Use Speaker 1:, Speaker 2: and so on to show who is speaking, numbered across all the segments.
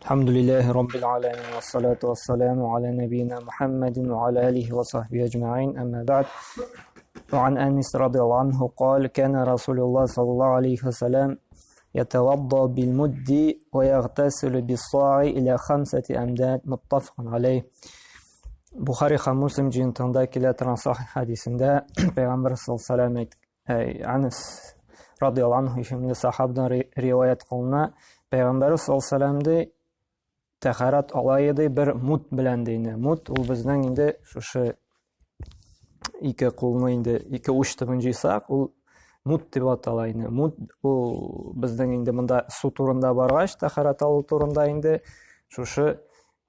Speaker 1: الحمد لله رب العالمين والصلاة والسلام على نبينا محمد وعلى آله وصحبه أجمعين أما بعد وعن أنس رضي الله عنه قال كان رسول الله صلى الله عليه وسلم يتوضأ بالمد ويغتسل بالصاع إلى خمسة أمداد متفق عليه Buxari һәм Муслим җыентыгында килә торган сахих хәдисендә Пәйгамбәр саллаллаһу алейһи вәсәлләм Анас радиаллаһу анһу исемле сахабдан риваять кылына. Пәйгамбәр саллаллаһу алейһи вәсәлләм ди, тәһарәт ала иде бер мут белән ди инде. Мут ул безнең инде шушы ике кулны инде ике уч төбен җыйсак, ул мут дип атала инде. Мут ул безнең инде монда су турында баргач, тәһарәт алу турында инде шушы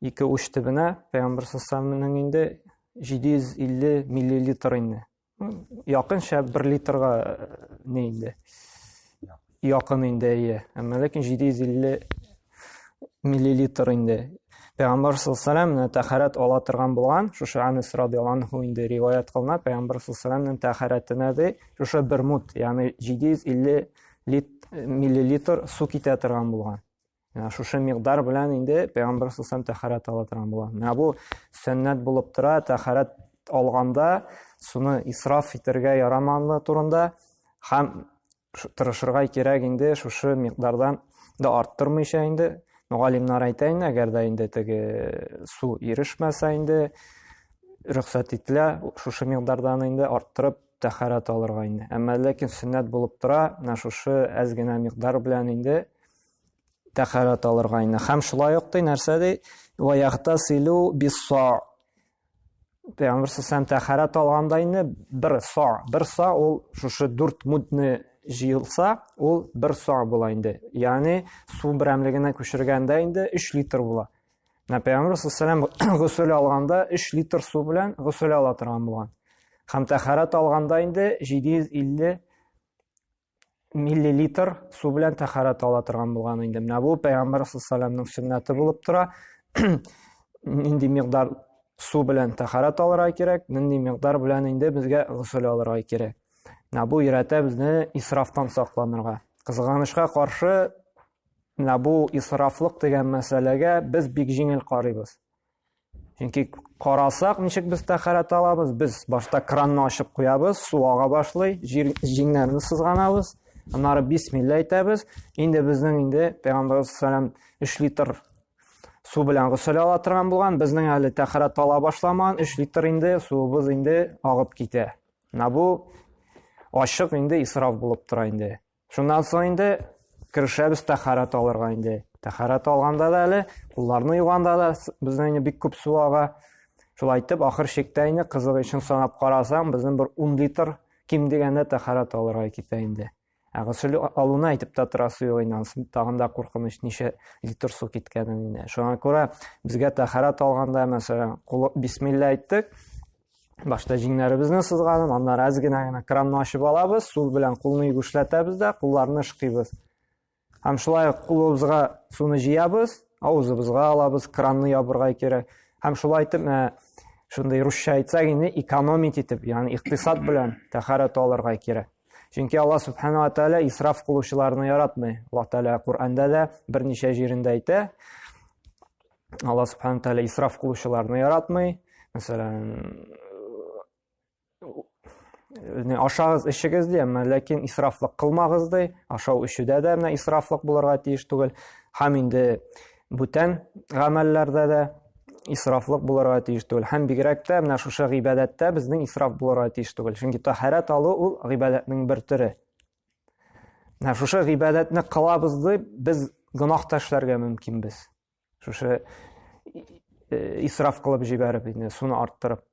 Speaker 1: ике уч төбенә Пәйгамбәр саллаллаһу инде 750 миллилитр инде. Якынча 1 литрга не инде. Якын инде, әйе. Әмма ләкин 750 миллилитр инде. Пәйгамбәр саллаллаһу алейһи тәһарәт ала торган булган, шушы Анас радиаллаһу анһу инде риваять кылына, Пәйгамбәр саллаллаһу алейһи тәһарәтенә ди, шушы бер мут, ягъни 750 миллилитр су китә торган булган. Менә шушы микъдар белән инде Пәйгамбәр саллаллаһу тәһарәт ала торган була. Менә бу сөннәт булып тора, тәһарәт алганда суны исраф итәргә ярамаганлыгы турында һәм тырышырга кирәк инде шушы микъдардан да арттырмыйча инде. Мөгаллимнәр әйтә инде, әгәр дә инде теге су ирешмәсә инде рөхсәт ителә шушы микъдардан инде арттырып тәһарәт алырга инде. Әмма ләкин сөннәт булып тора, менә шушы әз генә микъдар белән инде тәһарәт алырга инде. Һәм шулай ук ди, нәрсә ди? Ва ягтасилу бисса. Пәйгамбер саллаллаху тәһарәт алганда инде бер са, бер са ул шушы дүрт мудны җыелса, ул бер са була инде. Ягъни су берәмлегенә күчергәндә инде 3 литр була. Менә Пәйгамбер саллаллаху алейһи госел алганда 3 литр су белән госел ала торган булган. Һәм тәһарәт алганда инде 750 миллилитр су белән тәһарәт ала торган булган инде. Менә бу Пәйгамбәр саллаллаху алейһи сөннәте булып тора. Нинди микъдар су белән тәһарәт алырга кирәк, нинди микъдар белән инде безгә госел алырга кирәк. Менә бу өйрәтә безне исрафтан сакланырга. Кызганычка каршы, менә бу исрафлык дигән мәсьәләгә без бик җиңел карыйбыз. Чөнки карасак, ничек без тәһарәт алабыз? Без башта кранны ачып куябыз, су ага башлый, җир җиңнәрне сызганабыз, аннары бисмилла әйтәбез. Инде безнең инде Пәйгамбәрбез саллаллаху 3 литр су белән госел ала торган булган, безнең әле тәһарәт ала башламаган 3 литр инде суыбыз инде агып китә. Менә бу ачык инде исраф булып тора инде. Шуннан соң инде керешәбез тәһарәт алырга инде. Тәһарәт алганда да әле, кулларны юганда да безнең инде бик күп су ага. Шулай итеп, ахыр чиктә инде кызык өчен санап карасаң, безнең бер 10 литр ким дигәндә тәһарәт алырга китә инде. Ә госел алуны әйтеп тә торасы юк инде, анысы тагын да куркыныч, ничә литр су киткәнен инде. Шуңа күрә безгә тәһарәт алганда, мәсәлән, бисмилла әйттек, Башта җиңнәребезне сызганып, аннары әз генә генә кранны ачып алабыз, су белән кулны юешләтәбез дә, кулларны ышкыйбыз. Һәм шулай ук кулыбызга суны җыябыз, авызыбызга алабыз, кранны ябырга кирәк. Һәм шулай итеп, менә шундый русча әйтсәк инде, экономить итеп, ягъни икътисад белән тәһарәт алырга кирәк. Чөнки Аллаһ субхана ва тааля исраф кылучыларны яратмый. Аллаһ Тааля Коръәндә дә берничә җирендә әйтә. Аллаһ субхана тааля исраф кылучыларны яратмый. Мәсәлән, ашагыз, эчегез ди, әмма ләкин исрафлык кылмагыз ди. Ашау эчүдә дә менә исрафлык булырга тиеш түгел. Һәм инде бүтән гамәлләрдә дә исрафлык булырга тиеш түгел. Һәм бигрәк тә менә шушы гыйбадәттә безнең исраф булырга тиеш түгел. Чөнки тәһарәт алу ул гыйбадәтнең бер төре. Менә шушы гыйбадәтне кылабыз дип без гөнаһ та эшләргә мөмкинбез. Шушы э, исраф кылып җибәреп, инде суны арттырып.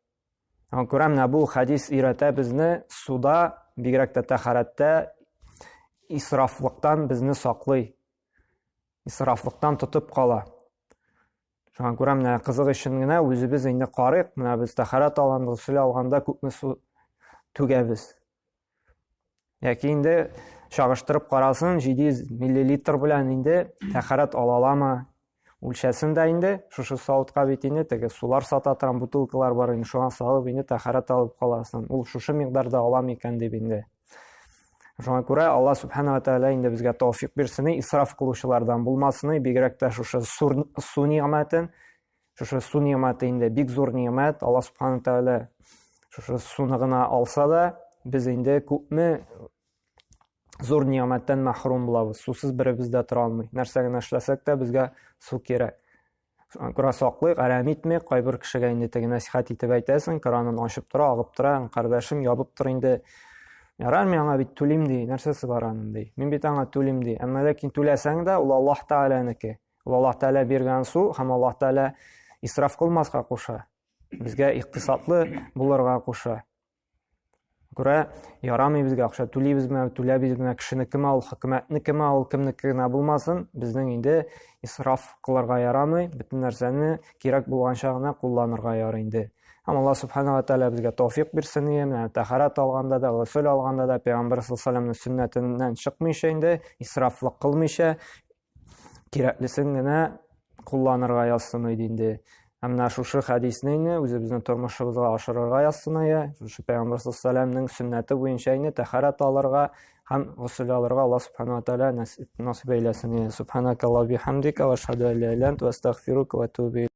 Speaker 1: Аңа күрә менә бу хәдис өйрәтә безне суда, бигрәк тә тәһарәттә исрафлыктан безне саклый. Исрафлыктан тотып кала. Шуңа күрә менә кызык өчен генә үзебез инде карыйк, менә без тәһарәт алганда, госел алганда күпме су түгәбез. Яки инде чагыштырып карасын, 700 миллилитр белән инде тәһарәт ала аламы? Үлчәсен дә инде, шушы савытка бит инде теге сулар сата торган бутылкалар бар инде, шуңа салып инде тәһарәт алып каласың. Ул шушы микъдарда ала микән дип инде. Шуңа күрә Алла Субхана ва Тааля инде безгә тәүфик бирсен, исраф кылучылардан булмасын, бигрәк тә шушы су нигъмәтен, шушы су нигъмәте инде бик зур нигъмәт. Алла Субхана Тааля шушы суны гына алса да, без инде күпме зур нигъмәттән мәхрүм булабыз. Сусыз беребез дә тора алмый. Нәрсә генә эшләсәк тә, безгә су кирәк. Күрә саклыйк, әрәм итмик. Кайбер кешегә инде теге нәсихәт итеп әйтәсең, кранын ачып тора, агып тора, кардәшем, ябып тор инде. Ярар, мин аңа бит түлим ди, нәрсәсе бар аның ди. Мин бит аңа түлим ди. Әмма ләкин түләсәң дә, ул Аллаһ Тәгаләнеке. Ул Аллаһ Тәгалә биргән су һәм Аллаһ Тәгалә исраф кылмаска куша. Безгә икътисадлы булырга куша. Күрә, ярамый безгә акча түлибезме, түләбезме, кешенекеме ул, хөкүмәтнекеме ул, кемнеке генә булмасын, безнең инде исраф кылырга ярамый, бөтен нәрсәне кирәк булганча гына кулланырга ярый инде. Һәм Алла субхана ва тааля безгә тәүфик бирсен, менә тәһарәт алганда да, госел алганда да пәйгамбәр саллаллаху алейһи сөннәтеннән чыкмыйча инде, исрафлык кылмыйча, кирәклесен генә кулланырга язсын иде инде. Һәм менә шушы хәдисне инде үзебезнең тормышыбызга ашырырга язсын иде. Шушы Пәйгамбәр саллаллаху сөннәте буенча инде тәһарәт алырга һәм госел алырга Аллаһ субхана ва тааля насыйп әйләсен. Субханакаллаһу бихамдика ва ашһаду ан ла иляха илля анта ва астагфирука ва атубу.